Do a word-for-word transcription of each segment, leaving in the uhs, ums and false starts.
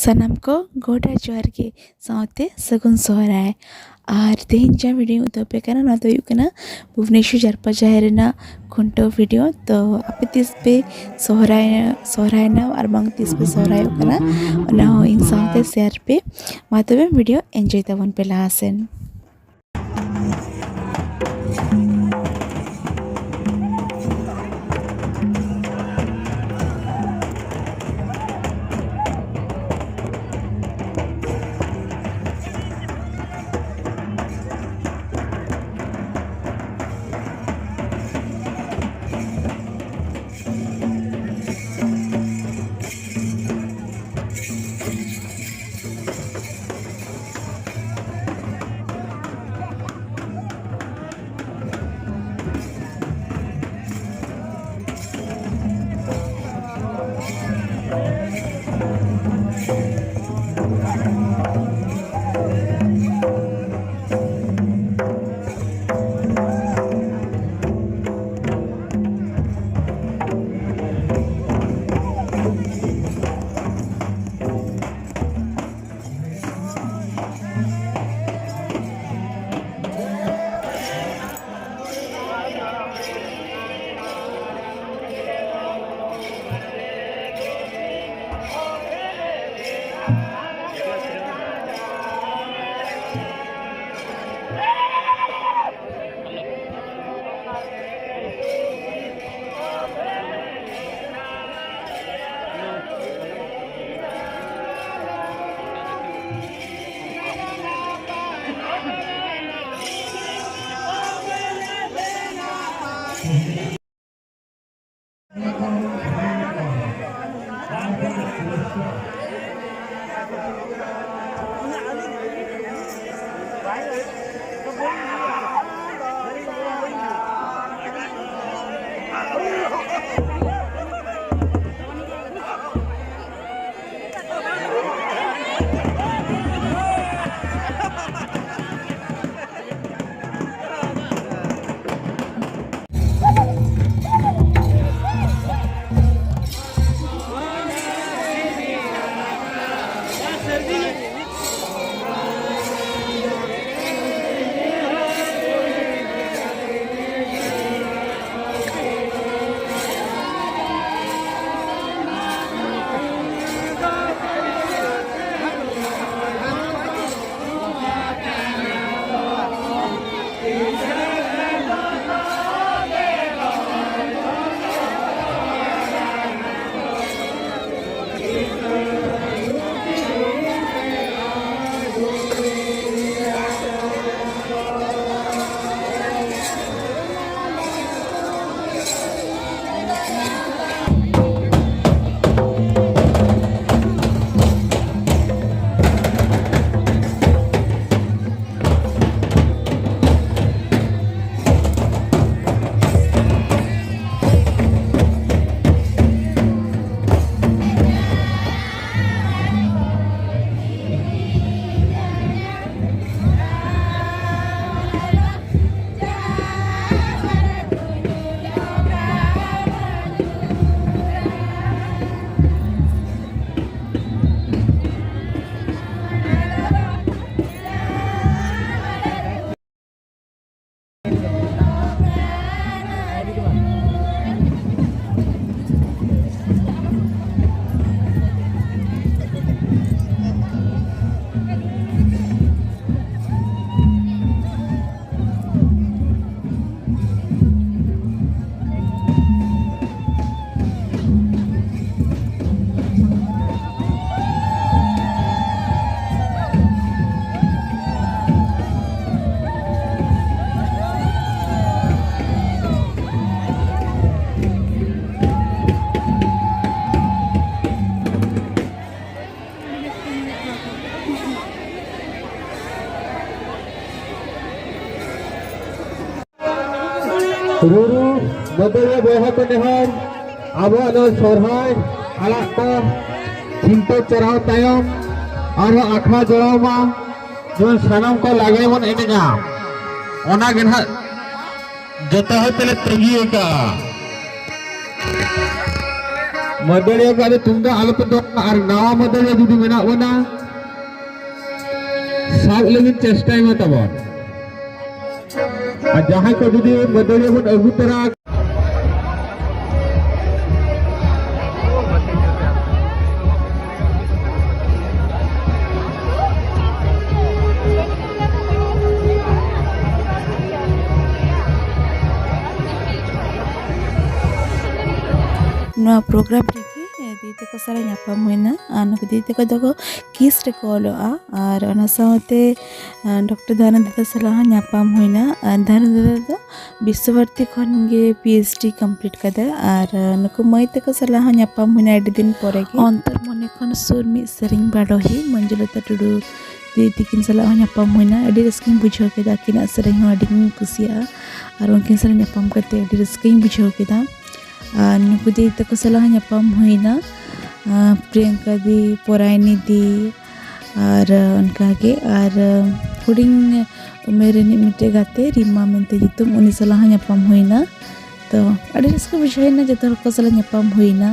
ᱥᱟᱱᱟᱢ ᱠᱚ ᱜᱚᱰᱟ ᱡᱚᱦᱟᱨ ᱜᱮ, ᱥᱟᱶᱛᱮ ᱥᱟᱹᱜᱩᱱ ᱥᱚᱦᱨᱟᱭ᱾ ᱟᱨ ᱛᱮᱦᱮᱧ ᱡᱟᱦᱟᱸ ᱵᱷᱤᱰᱤᱭᱳᱧ ᱩᱫᱩᱜ ᱟᱯᱮ ᱠᱟᱱᱟ, ᱱᱚᱣᱟ ᱫᱚ ᱦᱩᱭᱩᱜ ᱠᱟᱱᱟ ᱵᱷᱩᱵᱽᱱᱮᱥᱣᱚᱨ ᱡᱟᱨᱯᱟ ᱡᱟᱦᱮᱨ ᱨᱮᱱᱟᱜ ᱠᱷᱩᱱᱴᱟᱹᱣ ᱵᱷᱤᱰᱤᱭᱳ᱾ ᱛᱚ ᱟᱯᱮ ᱛᱤᱥ ᱯᱮ ᱥᱚᱦᱨᱟᱭ, ᱥᱚᱦᱨᱟᱭᱮᱱᱟ ᱟᱨ ᱵᱟᱝ ᱛᱤᱥ ᱯᱮ ᱥᱚᱦᱨᱟᱭᱚᱜ ᱠᱟᱱᱟ, ᱚᱱᱟ ᱦᱚᱸ ᱤᱧ ᱥᱟᱶᱛᱮ ᱥᱮᱭᱟᱨ ᱯᱮ᱾ ᱢᱟ ᱛᱚᱵᱮ ᱵᱷᱤᱰᱤᱭᱳ ᱮᱱᱡᱚᱭ ᱛᱟᱵᱚᱱ ᱯᱮ ᱞᱟᱦᱟ ᱥᱮᱱ᱾ ᱨᱩᱨᱩ ᱢᱟᱹᱫᱟᱹᱲᱤᱭᱟᱹ ᱵᱚᱭᱦᱟ ᱠᱚ ᱱᱮᱦᱚᱨ ᱟᱵᱚᱣᱟᱜ ᱱᱚᱣᱟ ᱥᱚᱨᱦᱟᱭ ᱟᱲᱟᱜ ᱠᱚ ᱠᱷᱩᱱᱴᱟᱹᱣ ᱪᱟᱨᱦᱟᱣ ᱛᱟᱭᱚᱢ ᱟᱨᱦᱚᱸ ᱟᱠᱷᱲᱟ ᱡᱚᱲᱟᱣ ᱢᱟ, ᱡᱮᱢᱚᱱ ᱥᱟᱱᱟᱢ ᱠᱚ ᱞᱟᱜᱽᱲᱮ ᱵᱚᱱ ᱮᱱᱮᱡᱼᱟ᱾ ᱚᱱᱟ ᱜᱮ ᱱᱟᱦᱟᱜ ᱡᱚᱛᱚ ᱦᱚᱲ ᱛᱮᱞᱮ ᱛᱟᱺᱜᱤ ᱟᱠᱟᱫᱼᱟ᱾ ᱢᱟᱹᱫᱟᱹᱲᱤᱭᱟᱹ ᱠᱚ ᱟᱫᱚ ᱛᱩᱢᱫᱟᱜ ᱟᱞᱚᱯᱮ ᱫᱚᱦᱚ ᱠᱟᱜᱼᱟ, ᱟᱨ ᱱᱟᱣᱟ ᱢᱟᱹᱫᱟᱹᱲᱤᱭᱟᱹ ᱡᱩᱫᱤ ᱢᱮᱱᱟᱜ ᱵᱚᱱᱟ, ᱥᱟᱵ ᱞᱟᱹᱜᱤᱫ ᱪᱮᱥᱴᱟᱭ ᱢᱟ ᱛᱟᱵᱚᱱ᱾ ᱟᱨ ᱡᱟᱦᱟᱸᱭ ᱠᱚ ᱡᱩᱫᱤ ᱢᱟᱹᱫᱟᱹᱲᱤᱭᱟᱹ ᱵᱚᱱ ᱟᱹᱜᱩ ᱛᱚᱨᱟ ᱱᱚᱣᱟ ᱯᱨᱳᱜᱨᱟᱢ ᱨᱮᱜᱮ ᱫᱤᱫᱤ ᱛᱟᱠᱚ ᱥᱟᱞᱟᱜ ᱧᱟᱯᱟᱢ ᱦᱩᱭᱱᱟ᱾ ᱟᱨ ᱱᱩᱠᱩ ᱫᱤᱫᱤ ᱛᱟᱠᱚ ᱫᱚᱠᱚ ᱠᱤᱥ ᱨᱮᱠᱚ ᱚᱞᱚᱜᱼᱟ᱾ ᱟᱨ ᱚᱱᱟ ᱥᱟᱶᱛᱮ ᱰᱚᱠᱴᱚᱨ ᱫᱷᱟᱱᱩ ᱫᱟᱫᱟ ᱥᱟᱞᱟᱜ ᱦᱚᱸ ᱧᱟᱯᱟᱢ ᱦᱩᱭᱱᱟ᱾ ᱟᱨ ᱫᱷᱟᱱᱩ ᱫᱟᱫᱟ ᱫᱚ ᱵᱤᱥᱥᱚ ᱵᱷᱟᱨᱚᱛᱤ ᱠᱷᱚᱱ ᱜᱮ ᱯᱤ ᱮᱭᱤᱪ ᱰᱤ ᱠᱚᱢᱯᱞᱤᱴ ᱠᱟᱫᱟ᱾ ᱟᱨ ᱱᱩᱠᱩ ᱢᱟᱹᱭ ᱛᱟᱠᱚ ᱥᱟᱞᱟᱜ ᱦᱚᱸ ᱧᱟᱯᱟᱢ ᱦᱩᱭᱱᱟ ᱟᱹᱰᱤ ᱫᱤᱱ ᱯᱚᱨᱮ ᱜᱮ᱾ ᱚᱱᱛᱚᱨ ᱢᱚᱱᱮ ᱠᱷᱚᱱ ᱥᱩᱨ ᱢᱤᱫ ᱥᱮᱨᱮᱧ ᱵᱟᱰᱚᱦᱤ ᱢᱚᱧᱡᱩᱞᱚᱛᱟ ᱴᱩᱰᱩ ᱫᱤᱫᱤ ᱛᱟᱹᱠᱤᱱ ᱥᱟᱞᱟᱜ ᱦᱚᱸ ᱧᱟᱯᱟᱢ ᱦᱩᱭᱱᱟ᱾ ᱟᱹᱰᱤ ᱨᱟᱹᱥᱠᱟᱹᱧ ᱵᱩᱡᱷᱟᱹᱣ ᱠᱮᱫᱟ, ᱟᱹᱠᱤᱱᱟᱜ ᱥᱮᱨᱮᱧ ᱦᱚᱸ ᱟᱹᱰᱤᱧ ᱠᱩᱥᱤᱭᱟᱜᱼᱟ᱾ ᱟᱨ ᱩᱱᱠᱤᱱ ᱥᱟᱞᱟᱜ ᱧᱟᱯᱟᱢ ᱠᱟᱛᱮ ᱟᱹᱰᱤ ᱨᱟᱹᱥᱠᱟᱹᱧ ᱵᱩᱡᱷᱟᱹᱣ ᱠᱮᱫᱟ᱾ ᱟᱨ ᱱᱩᱠᱩ ᱫᱤᱫᱤ ᱛᱟᱠᱚ ᱥᱟᱞᱟᱜ ᱦᱚᱸ ᱧᱟᱯᱟᱢ ᱦᱩᱭᱱᱟ, ᱟᱨ ᱯᱨᱤᱭᱟᱝᱠᱟ ᱫᱤ, ᱯᱚᱨᱟᱭᱱᱤ ᱫᱤ, ᱟᱨ ᱚᱱᱠᱟᱜᱮ ᱟᱨ ᱦᱩᱰᱤᱧ ᱩᱢᱮᱨ ᱨᱤᱱᱤᱡ ᱢᱤᱫᱴᱮᱡ ᱜᱟᱛᱮ ᱨᱤᱢᱟ ᱢᱮᱱᱛᱮ ᱧᱩᱛᱩᱢ, ᱩᱱᱤ ᱥᱟᱞᱟᱜ ᱦᱚᱸ ᱧᱟᱯᱟᱢ ᱦᱩᱭᱱᱟ᱾ ᱛᱚ ᱟᱹᱰᱤ ᱨᱟᱹᱥᱠᱟᱹ ᱵᱩᱡᱷᱟᱹᱣ ᱮᱱᱟ, ᱡᱚᱛᱚ ᱦᱚᱲ ᱠᱚ ᱥᱟᱞᱟᱜ ᱧᱟᱯᱟᱢ ᱦᱩᱭᱱᱟ᱾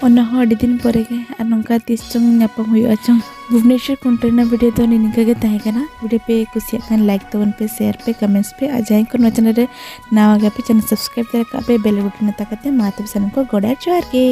ᱚᱱᱟ ᱦᱚᱸ ᱟᱹᱰᱤ ᱫᱤᱱ ᱯᱚᱨᱮ ᱜᱮ, ᱟᱨ ᱱᱚᱝᱠᱟ ᱛᱤᱥ ᱪᱚᱝ ᱧᱟᱯᱟᱢ ᱦᱩᱭᱩᱜᱼᱟ ᱪᱚᱝ᱾ ᱵᱷᱩᱵᱽᱱᱮᱥᱚᱨ ᱠᱩᱱᱴᱟ ᱨᱮᱱᱟᱜ ᱵᱷᱤᱰᱤᱭᱳ ᱫᱚ ᱱᱤᱝᱠᱟᱹ ᱜᱮ ᱛᱟᱦᱮᱸ ᱠᱟᱱᱟ᱾ ᱵᱷᱤᱰᱤᱭᱳ ᱯᱮ ᱠᱩᱥᱤᱭᱟᱜ ᱠᱷᱟᱱ ᱞᱟᱭᱤᱠ ᱛᱟᱵᱚᱱ ᱯᱮ, ᱥᱮᱭᱟᱨ ᱯᱮ, ᱠᱚᱢᱮᱱᱴᱥ ᱯᱮ, ᱟᱨ ᱡᱟᱦᱟᱸᱭ ᱠᱚ ᱱᱚᱣᱟ ᱪᱮᱱᱮᱞ ᱨᱮ ᱱᱟᱣᱟ ᱜᱮᱭᱟ ᱯᱮ, ᱪᱮᱱᱮᱞ ᱥᱟᱵᱥᱠᱨᱟᱭᱤᱵ ᱫᱟᱲᱮ ᱠᱟᱜ ᱯᱮ ᱵᱮᱞ ᱵᱟᱴᱚᱱ ᱱᱮᱛᱟ ᱠᱟᱛᱮ᱾ ᱢᱟ ᱛᱚᱵᱮ ᱥᱟᱱᱟᱢ ᱠᱚ ᱜᱚᱰ ᱟᱨ ᱡᱚᱦᱟᱨ ᱜᱮ᱾